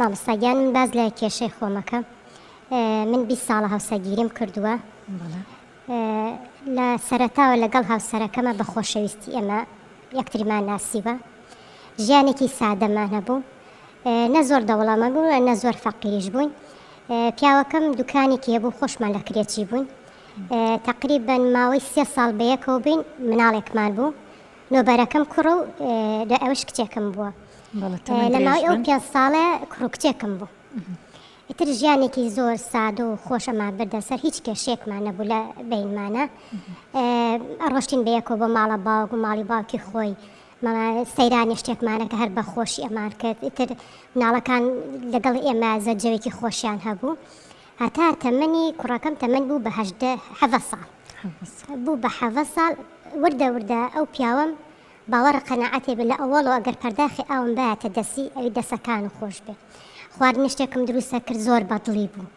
مامۆستا گیان من باس لە کێشەی خۆمەکەم من 20 ساڵە هاوسەرگیریم کردووە لە سەرەتاوە لەگەڵ هاوسەرەکەمە بە خۆشەویستی ئێمە یەکتریمان ناسیوە ژیانێکی سادەمان هەبوو نە زۆر دەوڵەمەند بوو نە زۆر فەقیریش بووین پیاوەکەم دوکانێکی هەبوو خۆشمان لە کرێچی بووین تقریبا ماوەی سێ ساڵ بەیەکەوە بووین مناڵێکمان بوو نۆبەرەکەم کوڕە و دوای ئەوەش کچێکم بووە لە ماوەی ئەو پێنج ساڵە کوڕ و کچێکم بوو ئیتر ژیانێکی زۆر سادە و خۆش ئەمان بردە سەر هیچ کێشەیەکمان نەبوو لە بینمانە ڕۆشتین بەیەکەوە بۆ ماڵە باوک و ماڵی باوکی خۆی سەیرانی شتێکمانە کە هەر بە خۆشی ئەمان کرد ئیتر مناڵەکان لەگەڵ ئێمە زۆر جەوێکی خۆشیان هەبوو هەتا تەمەنی کوڕەکەم تەمەن بوو بە هەژدە حەڤە ساڵ بوو بە حەڤە ساڵ وردە وردە ئەو پیاوەم باوەڕە قەناعەتێ بێ لە ئەوەڵەوە ئەگەر پەرداخی ئاوم بایەتە دەسی ئەوی دەسەکان و خۆش بێ خواردنی شتێکم دروستە کرد زۆر بەدڵی بوو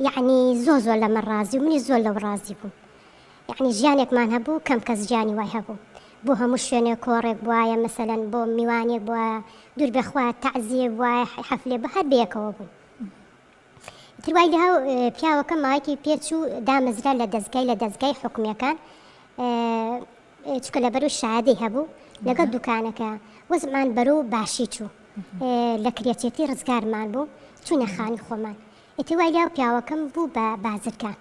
یەعنی زۆر زۆر لە من ڕازی و منیش زۆر لەو ڕازی بووم یەعنی ژیانێکمان هەبوو کەم کەس ژیانی وای هەبوو بۆ هەموو شوێنێک کۆڕێک بوایە مەسەلەن بۆ میوانێک بوایە دوور بێ خوایە تەعزیە بوایە حەفلێ بوو هەر بەیەکەوە بووین ئیتر وای لێهاو پیاوەکە ماوەیەکی پێچوو دامەزرا لە دەزگای لە دەزگای حکومیەکان چونکە لەبەرو شایەدەی هەبوو لەگەڵ دوکانەکە وەزمان بەرەو باشی چوو لە کرێچێتی ڕزگارمان بوو چوینە خانی خۆمان ئیتر وای لێهاو پیاوەکەم بوو بە بازرگان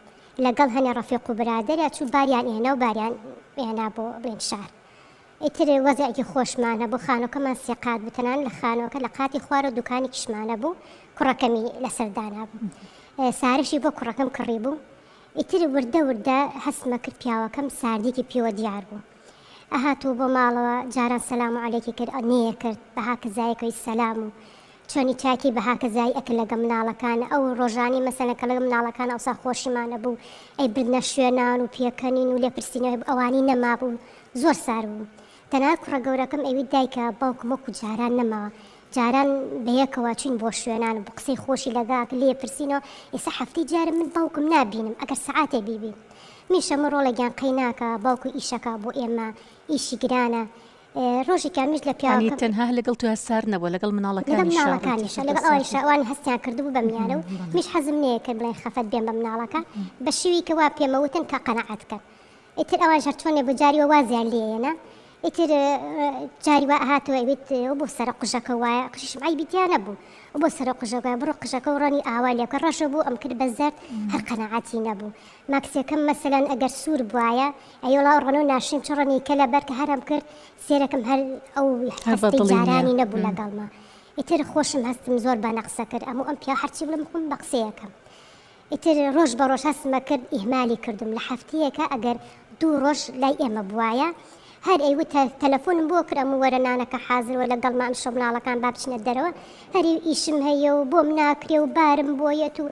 لەگەڵ هەنێ ڕەفیق و برادەریا چوو باریان ئێنا و باریان ئێنا بۆ بڵێن شار ئیتر وەزعێکی خۆشمان هەبوو، خانووەکەمان سێ قات بوو، تەنانەت لە خانووەکە لە قاتی خوارەوە دوکانێکیشمان هەبوو، کوڕەکەمی لەسەر دانابوو. سارەشی بۆ کوڕەکەم کڕیبوو. ئیتر وردە وردە هەستمە کرد پیاوەکەم ساردییەکی پێوە دیار بوو. ئەهاتەوە بۆ ماڵەوە، جاران سەلام و عەلەیکی کرد، نەیەکرد، بە هاکەزایەکەوەی سەلام و چۆنی چاکی بە هاکەزایی ئەکرد لەگەڵ مناڵەکان، ئەو ڕۆژانەی مەسەلەن کە لەگەڵ مناڵەکان ئەوسا خۆشیمان ئەبوو، ئەیبردنە شوێنان و پێکەنین و لێپرسینەوە هەبوو، ئەوانەی نەمابوو. زۆر سارد بووم تەنانەت کوڕە گەورەکەم ئەیوت دایکە باوکم وەکو جاران نەماوە جاران بەیەکەوە چوین بۆ شوێنان و قسەی خۆشی لەگەڵ کرد لێ پرسینەوە ئێستا هەفتەی جارە من باوکم نابینم ئەگەر سەعاتێ بیبینم منیش ئەمە ڕۆڵە گیان قەی ناکا باوکو ئیشەکا بۆ ئێمە ئیشی گرانە ڕۆژێکیان منیش لە یانی پیاوەکەم تەنها لەگەڵ تۆیا سارد نەبووە لەگەڵ لەگەڵ مناڵەکانیشا ڕووی مناڵەکانیشا تێکردووە لەگەڵ سارد ئەوانیشا ئەوان هەستیان کردبوو بە میانە و بەڵێ منیش حەزم نەیەکرد بڵێن خەفەت بێم بە مناڵەکان بە شێوەیەک کە وا پێمە وتن کە قەناعەت کەن ئیتر ئەوانیش هەرچۆنێ بوو جاری وا وازیان لێ ئەیەنا ئیتر جاری وا ئەهاتەوە ئەیوت ئەو بۆ سەرە قژەکە وایە قژیشم عەیبی تیا نەبوو ئەو بۆ سەرە قژەکە وایە بڕۆ قژەکە و ڕەنی ئاوا لێ بکە ڕەشە بوو ئەمکرد بە زەرد هەر قەناعەتی نەبوو ماکسەکەم مەسەلەن ئەگەر سوور بوایە ئەی وەڵا ئەو ڕەنە و ناشرین چ ڕەنی کە لەبەر کە هەرم کرد سێرەکم هەر ئەو هەر بە هەستەی دڵی نییە. جارانی نەبوو لەگەڵما ئیتر خۆشم هەستم زۆر بە نەقسە کرد ئەموو ئەم پیاوە هەرچی بڵێم خۆم بە قسەیەکەم ئیتر ڕۆژ بە ڕۆژ هەستم ئەکرد ئیهمالی کردوم لە هەفتەیەکا ئەگەر دوو ڕۆژ لای ئێمە بوایە هەر ئەیوت تەلەفۆنم بۆ کرد ئەموو وەرە نانەکە حازر وە لەگەڵما ئەمشەو مناڵەکان با بچنە دەرەوە هەری ئیشم هەیە و بۆم ناکرێ و بارم بۆ یەت و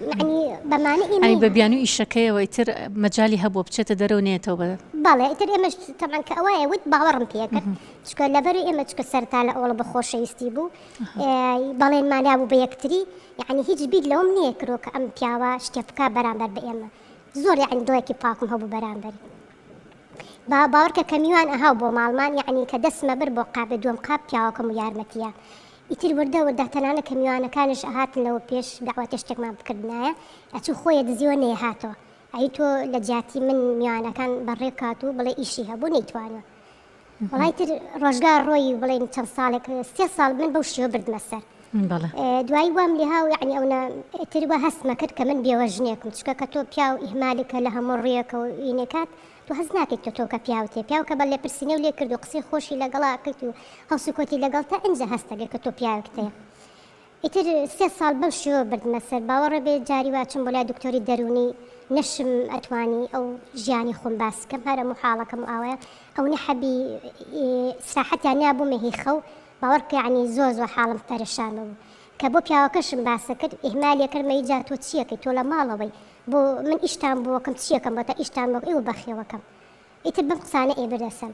یەعنی بەمانە ئەی ئێمەی بە بیانوی ئیشەکەیەوە ئیتر مەجالی هەبووە بچێتە دەرەوە نەیەتەوە بە بەڵێ ئیتر ئێمەش تەبعەن کە ئەوە ئەیوت باوەڕم پێ کرد چونکە لەبەر ئێمە چونکە سەرەتا لە ئەوەڵە بە خۆشەویستی بوو بەڵێنمان دابوو بە یەکتری یەعنی هیچ بیر لەوەم نەیەکردوە کە ئەم پیاوە شتێ بکا بەرامبەر بە ئێمە زۆر یەعنی دڵێکی پاکم هەبوو بەرامبەری با باوەڕکە کە میوان ئەهاو بۆ ماڵمان یەعنی کە دەستمە بر بۆ قابێ دووەم قاپ پیاوەکەم و یارمەتیە ئیتر وردە وردە تەنانە کە میوانەکانیش ئەهاتن لەوە پێش دەعوەتێ شتێکمان بکردنایە ئەچوو خۆیە دزیوە نەیەهاتەوە ئەی تۆ لە جیاتی من میوانەکان بەڕێ بکات و بڵێ ئیشی هەبوو نەیتوانیوە وەڵا ئیتر ڕۆژگار ڕۆیی بڵێین چەند ساڵێک سێ ساڵ من بەو شێوە بردمە سەر دوایی وام لێها و یعنی ئەونە ئیتر وا هەستمە کرد کە من بێوەژنێکم چونکە کە تۆ پیاو ئیهمالکە لە هەموو ڕویەکە و ئینەکات تۆ هەست ناکەیت کە تۆ کە پیاوت هەیە پیاو کە بە لێپرسینەو لێ کرد و قسەی خۆشی لەگەڵا کرد و هەڵسوکەوتی لەگەڵتە ئینجا هەستەکەی کە تۆ پیاوێکت هەیە ئیتر سێ ساڵ بەم شێوە بردمە سەر، باوەڕە بێ جاری وا چوم بۆ لای دکتۆری دەروونی نەشم ئەتوانی ئەو ژیانی خۆم باس کەم هەر ئەموو حاڵەکەم ئاوایە ئەونە حەبی ئیسراحەتیان نابوومە هی خەو باوەڕ کە یەعنی زۆر زۆر حاڵم پەرێشان ببوو کە بۆ پیاوەکەشم باسە کرد ئیهمالی کرد مەی جا تۆ چیەکەی تۆ لە ماڵەوەی بۆ من ئیشتان بۆکەم چیەکەم بۆتە ئیشتان بۆ ئێوە بەخێوەکەم ئیتر بەم قسانە ئەیبردە سەر.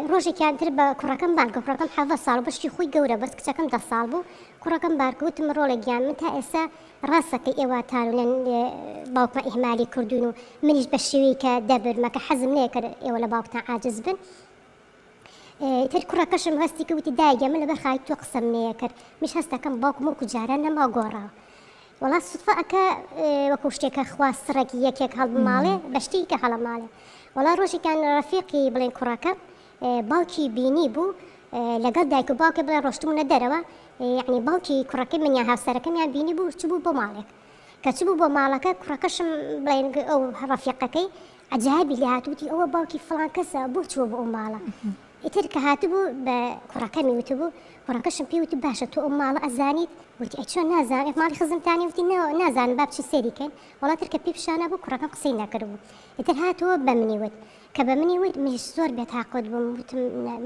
ڕۆژێکیان تر بە کوڕەکەم بانگ کرد، کوڕەکەم 17 ساڵ بوو، بەشی خۆی گەورە بەس کچەکەم دە ساڵ بوو، کوڕەکەم بار کرد وتم ڕۆڵە گیان من تا ئێستا ڕاستە کە ئێوە تارونەن باوکمان ئیهمالی کردوون و منیش بە شێوەی کە دەبرمە کە حەزم نەیەکرد ئێوە لە باوکتان عاجز بن. ئیتر کوڕەکەشم هەستی کرد وتی دایە گیان من لەبەر خاوی تۆ قسەم نەیەکرد منیش هەست دەکەم باوکم وەکو جاران نەما گۆڕاوە وەڵا سوتفە ئەکا وەکو شتێکە خوا سڕێکی یەکێک هەڵبماڵێ بە شتێکی کە هەڵەماڵێ وەڵا ڕۆژێکیان ڕەفیقی بڵێن کوڕەکەم باوکی بینی بوو لەگەڵ دایک و باوکی بڵێن ڕۆشتبوونە دەرەوە یعنی باوکی کوڕەکەی من یان هاوسەرەکەمیان بینی بوو چبوو بۆ ماڵێک کە چبوو بۆ ماڵەکە کوڕەکەشم بڵێن ئەو ڕەفیقەکەی عەجایبی لێ هات وتی ئەوە باوکی فڵان کەسە بۆ چووە بۆ ئەو ماڵە ئیتر کە هاتبوو بە کوڕەکەمی وتبوو کوڕەکەشم پێی وت باشە تۆ ئەو ماڵە ئەزانیت وتی ئەی چۆن نازانم ئێ ماڵی خزمتانی وتی نا نازانم با بچین سەیری کەین وەڵا تر کە پێی پیشانا بوو کوڕەکەم قسەی نەکردبوو ئیتر هاتەوە بە منی وت کە بە منی وت منیش زۆر بێتاقەت بووم وتم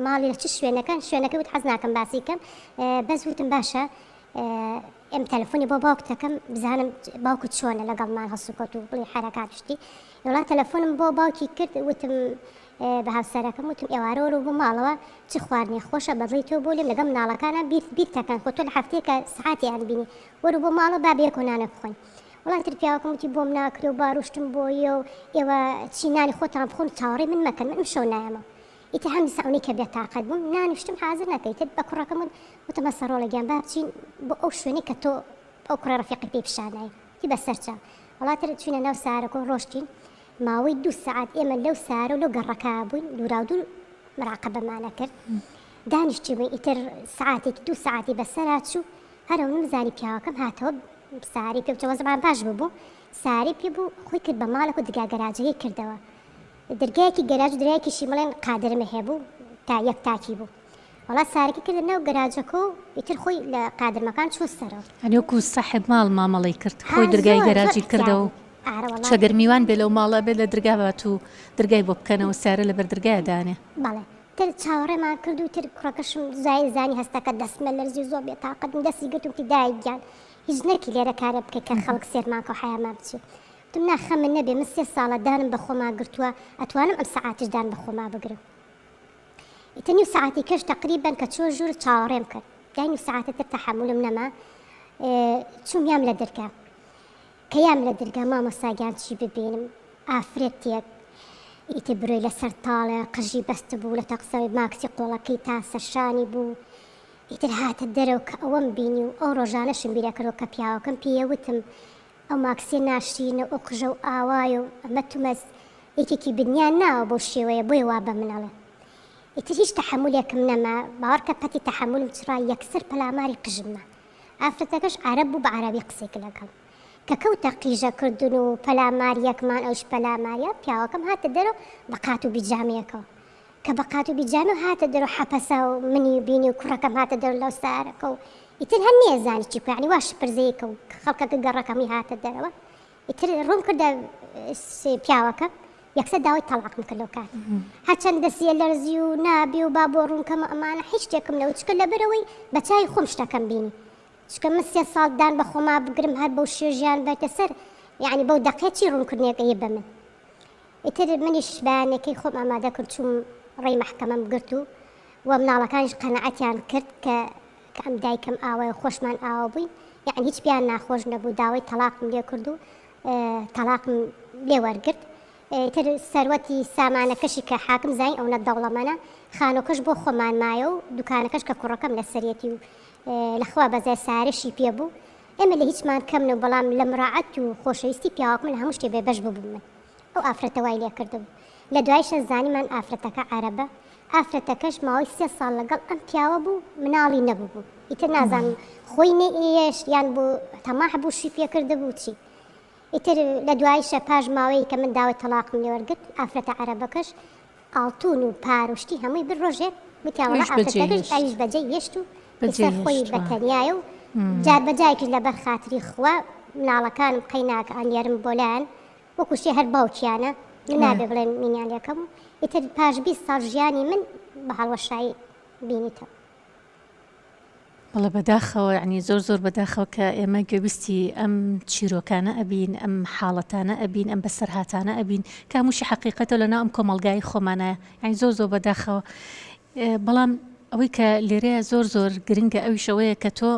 ماڵی لە چ شوێنەکەن شوێنەکەی وت حەز ناکەم باسی کەم بەس وتم باشە ئێم تەلەفۆنی بۆ باوکت ئەکەم بزانم باوکت چۆنە لەگەڵمان هەڵسوکەوت و بڵێ حەرەکات شتی وڵا تەلەفۆنم بۆ باوکی کرد وتم بە هاوسەرەکەم وتم ئێوارە وەرەوە بۆ ماڵەوە چ خواردنێ خۆشە بەدڵی تۆ بۆ لێم لەگەڵ مناڵەکانە بیر بیرتەکەن خۆ تۆ لە هەفتەیەکە سەعاتیان بینی وەرە بۆ ماڵەوە با بەیەکەوە نانێک بخۆین وڵا تر پیاوەکەم وتی بۆم ناکرێ و باروشتم بۆیە و ئێوە چی نانی خۆتان بخۆن چاوەڕێی من مەکەن من ئەمشەو نایەمەوە ئیتر هەم دیسان ئەونەی کە بێتاقەت بووم نانیشتم حازر نەکە ئیتر بە کوڕەکەم وت وتم هەستە ڕۆڵە گیان با بچین بۆ ئەو شوێنەی کە تۆ ئەو کوڕە ڕەفیقی پێی پیشان دای وتی بەسەر چاو وەڵا تر چوینە ناو سارەکە و ڕۆشتین ماوەی دوو سەعات ئێمە لەو سارە و لەو گەڕەکە بووین دووراودوور مراقەبەمان ئەکرد دانیشتبووین ئیتر سەعاتێکی دوو سەعاتی بەسەرا چوو هەر ئەونەم زانی پیاوەکەم هاتەوە سارەی پێ بچە وەزعمان باش ببوو سارەی پێ بوو خۆی کرد بە ماڵێک و دگا گەراجەکەی کردەوە درگایەکی گەراج و درایەکیشی بڵێن قادرمە هەبوو تا یەک تاکی بوو وەڵا سارەکەی کردە ناو گەراجەکە و ئیتر خۆی لە قادرمەکان چووە سەرەوە. یانی وەکوو ساحێب ماڵ مامەڵەی کرد خۆی درگای گەراجی کردەوە و چ گەر میوان بێ لەو ماڵە بێ لە درگا بات و درگای بۆ بکەنەوە سارە لەبەر درگایە دانێ. بەڵێ تر چاوەڕێمان کرد و تر کوڕەکەشم زای زانی هەستەکە دەستمە لەرزی و زۆر بێتاقەت بووم دەستی گرتم وتی دایک گیان هیچ نەکی لێرە کارێ بکەی کە خەڵک سێرمان کە و حەیامان بچێ وتم نا خەمت نەبێ من سێ ساڵە دانم بە خۆما گرتووە ئەتوانم ئەم سەعاتیش دان بە خۆما بگرم ئیتر نیو سەعاتی کەش تەقریبەن کە چووە ژوور چاوەڕێم کرد دای نیو سەعاتە تر تەحەمولم نەما چووم یام لە درگا کە یام لە درگا مامۆستا گیان چی ببینم ئافرەتێک ئیتر برۆی لەسەر تاڵێ قژی بەستبوو لە تەقسەوەی ماکسی قۆڵەکەی تا سەرشانی بوو ئیتر هاتە دەرەوە کە ئەوەم بینی و ئەو ڕۆژانەشم بیرەکردەوە کە پیاوەکەم پێیە وتم ئەو ماکسیە ناشرینە و ئەو قژە و ئاوایە و ئەمە تومەز یەکێکی بنیان ناوە بەو شێوەیە بۆیە وا بە من ئەڵێ ئیتر هیچ تەحەمولێکم نەما باوەڕکە پەتی تەحەمولم چڕا یەکسەر پەلاماری قژم نا ئافرەتەکەش عەرەب بوو بە عەرەبی قسەی کرد لەگەڵم کە کەوتە قیژە کردن و پەلامار یەکمان ئەویش پەلاماریا پیاوەکەم هاتە دەرەوە بە قات و بیجامەیەکەوە کە بە قات و بیجامەوە هاتە دەرەوە حەپەسا و منی بینی و کوڕەکەم هاتە دەرەوە لەو سارەکە و ئیتر هەر نەیەزانی چی بکا یانی وا شپرزەیی کە خەڵکەکە گەڕەکەمی هاتە دەرەوە ئیتر ڕووم کردە پیاوەکە یەکسەر داوای تەڵاقم کرد لەو کات هەرچەند دەستیە لەرزی و نابی و با بۆ ڕوونکەمە ئەمانە هیچ شتێکم نەوت چکە لەبەرەوەی بە چاوی خۆم شتەکەم بینی چکە من سێ ساڵ دان بە خۆما بگرم هەر بەو شێ ژیان بەرتە سەر یعنی بەو دەقێ چی ڕوونکردنێک ئەیە بە من ئیتر منیش بەیانەکەی خۆم ئامادە کرد چووم ڕێی مەحکەمەم گرت و و مناڵەکانیش قەناعەتیان کرد کە کە ئەم دایکەم ئاوایە و خۆشمان ئاوا بووین یەعنی هیچ پێیان ناخۆش نەبوو داوای تەڵاقم لێ کرد و تەڵاقم لێ وەرگرت ئیتر سەروەتی سامانەکەشی کە حاکم زانی ئەونە دەوڵەمەنە خانۆکەش بۆ خۆمان مایە و دوکانەکەش کە کوڕەکەم لەسەرێتی و لەخوا بەزای سارەشی پێ بوو ئێمە لە هیچمان کەم نەبوو بەڵام لە مراعەت و خۆشەویستی پیاوەکەم لە هەموو شتێ بێ بەش ببووم من ئەو ئافرەتە وای لێ کردبوو لە دوایشە زانیمان ئافرەتەکە عەرەبە ئافرەتەکەش ماوەی سێ ساڵ لەگەڵ ئەم پیاوە بوو مناڵی نەببوو ئیتر نازانم خۆی نەیئێشت یان بۆ تەماح بوو شوی پێ کردبوو چی ئیتر لە دوایشە پاش ماوەیەک کە من داوای تەڵاقم لێ وەرگرت ئافرەتە عەرەبەکەش ئاڵتون و پار و شتی هەمووی برد ڕۆژێک وتیان وەڵا ئەویش بەجێ ئافرەتەکەش هێشت. ئەویش بەجێی هێشت و بەجێ ئیسەر خۆی بە هێشتووە. تەنیایە و جار بە جارێکیش لەبەر خاتری خوا مناڵەکانم قەیناکە ئەنێرم بۆ لایان وەکو شتێ هەر باوکیانە من نابێ بڵێن مینیان لێکەم و ئیتر پاش 20 ساڵ ژیانی من بە هەڵوەشایی بینیتەوە. بەڵێ بەداخەوە یانی زۆر زۆر بەداخەوە کە ئێمە گوێبیستی ئەم چیرۆکانە ئەبین ئەم حاڵەتانە ئەبین ئەم بەسەرهاتانە ئەبین کە هەمووشی حەقیقەتە لەناو ئەم کۆمەڵگای خۆمانە یانی زۆر زۆر بەداخەوە بەڵام ئەوەی کە لێرەیە زۆر زۆر گرنگە ئەویش ئەوەیە کە تۆ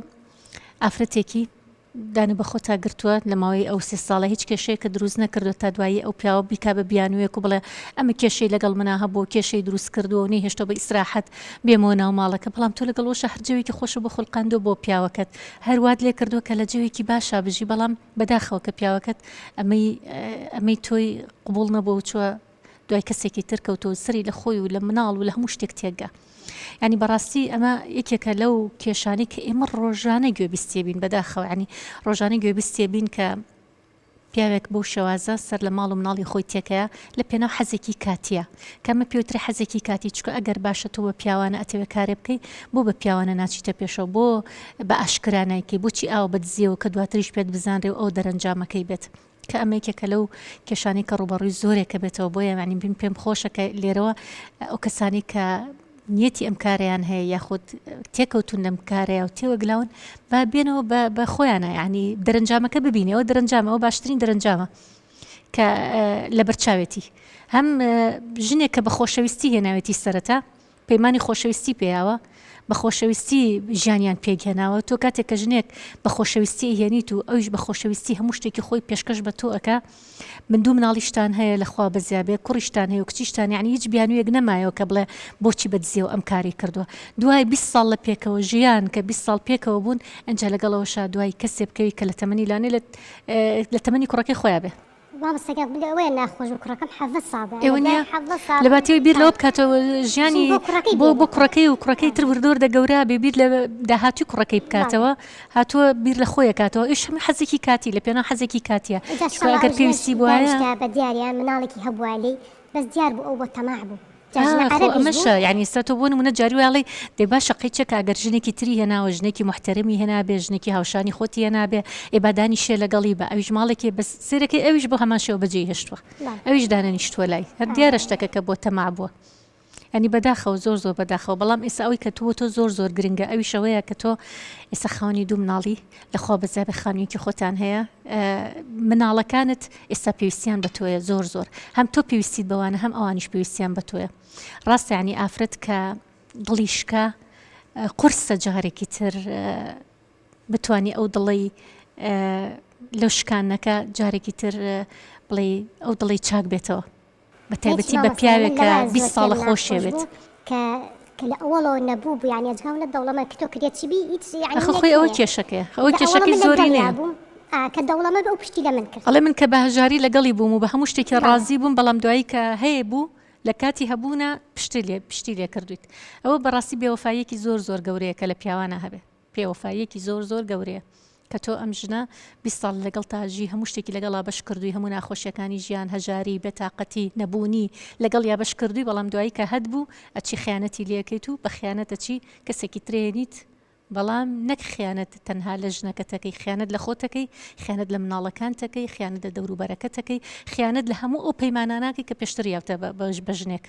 ئافرەتێکی. دانت بە خۆتا گرتووە لە ماوەی ئەو سێ ساڵە هیچ کێشەیەکت دروست نەکردووە تا دوایی ئەو پیاوە بیکا بە بیانوویەک و بڵێ ئەمە کێشەی لەگەڵ منا هەبوو و کێشەی دروست کردووە و نەیهێشتووە بە ئیسراحەت بێمەوە ناو ماڵەکە بەڵام تۆ لەگەڵ ئەوەشا هەر جەوێکی خۆشت بۆ خولقاندووە بۆ پیاوەکەت هەر وات لێ کردووە کە لە جەوێکی باشا بژی بەڵام بەداخەوە کە پیاوەکەت ئەمەی ئەمەی تۆی قبوڵ نەبووە و چووە دوای کەسێکی تر کەوتەوە سەری لە خۆی و لە مناڵ و لە هەموو شتێک تێکگا یعنی بەڕاستی ئەمە یەکێکە لەو کێشانەی کە ئێمە ڕۆژانە گوێبیستێ بین بەداخەوە ینی ڕۆژانە گوێبیستێ بین کە پیاوێک بەو شێوازە سەر لە ماڵ و مناڵی خۆی تێکەیە لە پێناو حەزێکی کاتیە کە ئەمە پێوترێ حەزێکی کاتی چونکە ئەگەر باشە تۆ بە پیاوانە ئەتەوێ کارێ بکەی بۆ بە پیاوانە ناچیتە پێشەوە بۆ بە ئاشکرا نایکەی بۆچی ئاوا بە دزیەوە کە دواتریش پێت بزانرێ و ئەو دەرەنجامەکەی بێت کە ئەمە یەکێکە لەو کێشانەی کە ڕووبەڕووی زۆرێکە بێتەوە بۆیە یانی من پێم خۆشە کە لێرەوە ئەو کەسانی کە نیەتی ئەم کارەیان هەیە یاخود تێکەوتون لەم کارەیە و تێوەگلاون با بێنەوە بە خۆیانە یعنی دەرەنجامەکە ببینێ ئەوە دەرەنجامە ئەوە باشترین دەرەنجامە کە لەبەرچاوێتی هەم ژنێک کە بە خۆشەویستی هێناوێتی سەرەتا پەیمانی خۆشەویستی پێیاوە، بە خۆشەویستی ژیانیان پێکهێناوە، تۆ کاتێک کە ژنێک بە خۆشەویستی ئەیهێنیت و ئەویش بە خۆشەویستی هەموو شتێکی خۆی پێشکەش بە تۆ ئەکا، من دوو مناڵیشتان هەیە لە خوا بەزیا بێ، کوڕیشتان هەیە و کچیشتان یەعنی هیچ بیانوویەک نەمایەوە کە بڵێ بۆچی بە دزیەوە ئەم کارەی کردووە. دوای 20 ساڵ لە پێکەوە ژیان کە 20 ساڵ پێکەوە بوون ئەنجا لەگەڵ ئەوەشا دوای کەسێ بکەوی کە لە تەمەنی لانێ لە تەمەنی کوڕەکەی خۆیا بێ. مامۆستا گیان من ئەوەیە ناخۆش بوو کوڕەکەم 17 ساڵ بوو ئێوە یانی نییە 17 ساڵ لە باتی ئەوەی بیر لەوە بکاتەوە ژیانی ژیانی بۆ کوڕەکەی بۆ بۆ بێنێتەوە کوڕەکەی و کوڕەکەی تر وردە وردە گەورە بێ بیر لە داهاتووی کوڕەکەی بەڵێ بکاتەوە هاتووە بیر لە خۆی ئەکاتەوە ئیش هەموو حەزێکی کاتی لە پێناو حەزێکی کاتیە ئینجا چونکە شەڵا ئەگەر ئەو ژنەش پێویستی بوایە دانیشتایە بە دیاریان مناڵێکی هەبوایە لێی بەس دیار بوو ئەو بۆ تەماع بوو جا ژنە ئا خۆ عەرەبیش بوو. ئەمەشە یانی ئیستا تۆ بۆ نمونە جاری وایە ئەڵێی دەی باشە قەیچەکە ئەگەر ژنێکی تری هێناوە ژنێکی موحتەرەمی هێنابێ ژنێکی هاوشانی خۆتی هێنابێ ئێ با دانیشێ لەگەڵی با ئەویش ماڵێکی بەس سەیرەکەی ئەویش بۆ هەمان شێوە بەجێی هێشتووە ئەویش دانەنیشتووە لای هەر دیارە شتەکە کە بۆ تەماع بووە یانی بەداخەوە زۆر زۆر بەداخەوە بەڵام ئێستا ئەوەی کە تۆ بۆ تۆ زۆر زۆر گرنگە ئەویش ئەوەیە کە تۆ ئێستا خاوەنی دوو مناڵی لەخوا بەزیابێ خانوویەکی خۆتان هەیە مناڵەکانت ئێستا پێویستیان بە تۆیە زۆر زۆر هەم تۆ پێویستیت بەوانە هەم ئەوانیش پێویستیان بە تۆیە ڕاستە ینی ئافرەت کە دڵی شکا قورسە جارێکی تر بتانی ئەو دڵی لەو شکانەکە جارێکی تر بڵێ ئەو دڵی چاک بێتەوە بە هیچ تایبەتی بە مامۆستا من پیاوێک کە لەوە 20 زۆر ساڵە پێم خۆشێ ناخۆش بێت. بوو کە کە لە ئەوەڵەوە نەبوو بوو یانی ئەجگا ئەونە دەوڵەمەند کە تۆ کردیە چی بی هیچ یانی ئەخە نەک خۆی ئەوە نییە کێشەکەیە ئەوە لە ئەوەڵە کێشەکەی من لەگەڵیا زۆرینەیە. بووم ئا کە دەوڵەمەند بوو ئەو پشتی لە من کرد. ئەڵێ من کە بە هەژاری لەگەڵی بووم و بە هەموو شتێکی بەڵێ. ڕازی بووم بەڵام دوایی کە هەیە بوو لە کاتی هەبوونا پشتی لێ پشتی لێ کردوویت ئەوە بەڕاستی بێوەفاییەکی زۆر زۆر گەورەیە کە لە پیاوانا هەبێ. پێوەفاییەکی زۆر زۆر گەورەیە کە تۆ ئەم ژنە 20 ساڵ لەگەڵتا ژی هەموو شتێکی لەگەڵا بەش کردووی هەموو ناخۆشیەکانی ژیان هەژاری بێتاقەتی نەبوونی لەگەڵیا بەش کردووی بەڵام دوایی کە هەت بوو ئەچی خیانەتی لێکەیت و بە خیانەت ئەچی کەسێکی ترێنیت بەڵام نەک خیانەت تەنها لە ژنەکەتەکەی خیانەت لە خۆتەکەی خیانەت لە مناڵەکانتەکەی خیانەت لە دەوروبەرەکەتەکەی خیانەت لە هەموو ئەو پەیماناناکەی کە پێشتر یاوتە بە ژنێک.